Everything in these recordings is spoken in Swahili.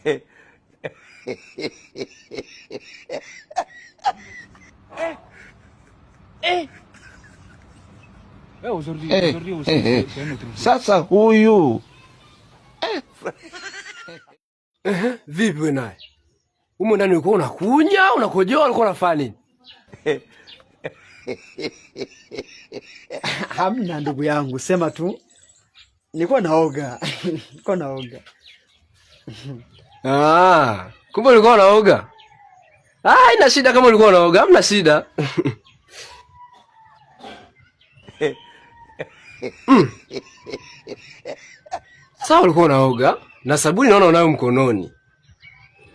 Eh, eh, sasa huyu Vipi wewe naye? Humo ndani ulikuwa unakunya, unakojoa, ulikuwa unafanya nini? Hamna ndugu yangu, sema tu nilikuwa naoga. Nilikuwa naoga. Ah, kumbe ulikuwa unaoga. Ah, ina shida kama ulikuwa unaoga, hamna shida. Sawa, ulikuwa unaoga na sabuni naona unayo mkononi,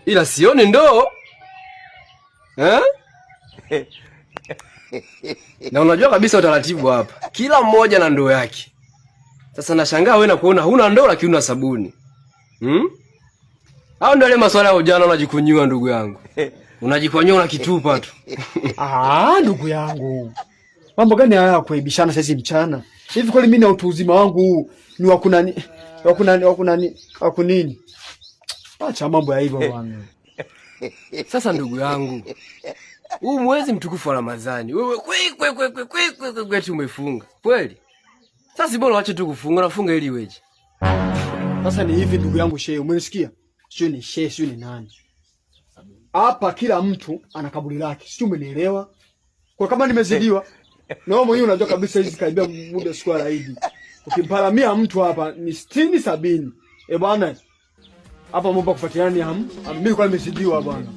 ila sioni ndoo eh? Na unajua kabisa utaratibu hapa, kila mmoja na ndoo yake. Sasa nashangaa wewe na kuona huna ndoo lakini una sabuni. Hmm? Hao ndio yale maswala ya ujana unajikunyua ndugu yangu. Unajikwanyua unakitupa tu. Ah, ndugu yangu. Mambo gani haya ya kuibishana sasa mchana? Hivi kweli mimi na utu uzima wangu huu ni wa kunani wa kunani wa kunani wa kunini? Acha mambo ya hivyo bwana. Sasa ndugu yangu, huu mwezi mtukufu wa Ramadhani, wewe kwe kwe kwe kwe kwe kwe kwe kwe umefunga. Kweli? Sasa bora waache tu kufunga, nafunga ili iweje? Sasa ni hivi ndugu yangu shehe, umenisikia? Sio ni shehe, sio ni nani. Hapa kila mtu ana kaburi lake. Sio, umenielewa? Kwa kama nimezidiwa, na wewe mwenyewe unajua kabisa hizi karibia muda siku ya Idi. Ukimparamia mtu hapa ni 60 70. Eh bwana. Hapa mambo kufuatiliana ni ham. Mimi kwa nimezidiwa bwana.